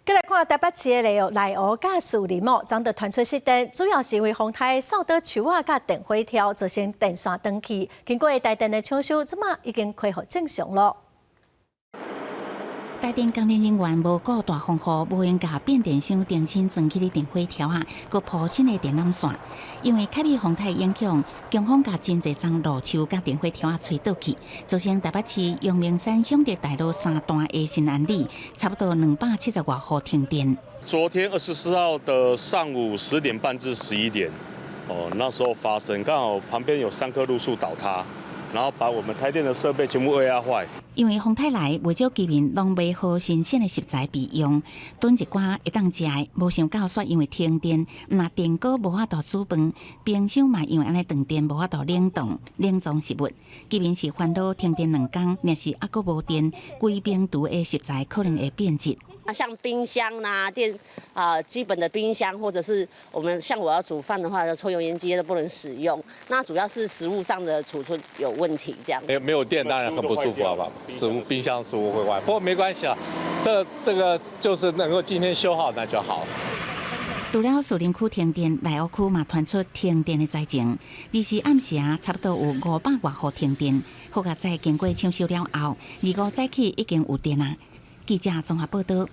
繼來看台北市的內湖佮士林哦，昨昏傳出失電，主要是因為風颱掃倒樹仔佮電火柱，造成電線斷去。經過台電的搶修，這馬已經恢復正常囉。台電工程人員無顧大風雨，無閒共變電箱重新裝起的電火柱仔，閣鋪新的電纜線。因為卡米風颱影響，強風共真濟叢路樹佮電火柱仔吹倒去，造成台北市陽明山享德大路三段的新安里，差不多270外戶停電。昨天24號的上午10點半至11點，哦，那時候發生，剛好旁邊有三棵路樹倒塌，然後把我們台電的設備全部壓壞。因為風颱來，袂少居民攏買好新鮮的食材備用，燉一寡會當食的，無想到煞因為停電，毋但電鍋無法度煮飯，冰箱嘛因為按呢斷電無法度冷凍冷藏食物。居民是煩惱停電2工，若是猶閣無電，規冰櫥的食材可能會變質。啊，像冰箱啦、電啊，基本的冰箱，或者是我們像我要煮飯的話，抽油煙機都不能使用。那主要是食物上的儲存有問題，這樣。沒有電當然很不舒服，好吧？食物冰箱食物會壞，不過沒關係啊，這個就是能夠今天修好那就好。除了士林區停電，內湖區嘛傳出停電的災情。24暗時啊，差不多有500外戶停電。好佳哉經過搶修了後，25早起已經有電啊。記者綜合報道。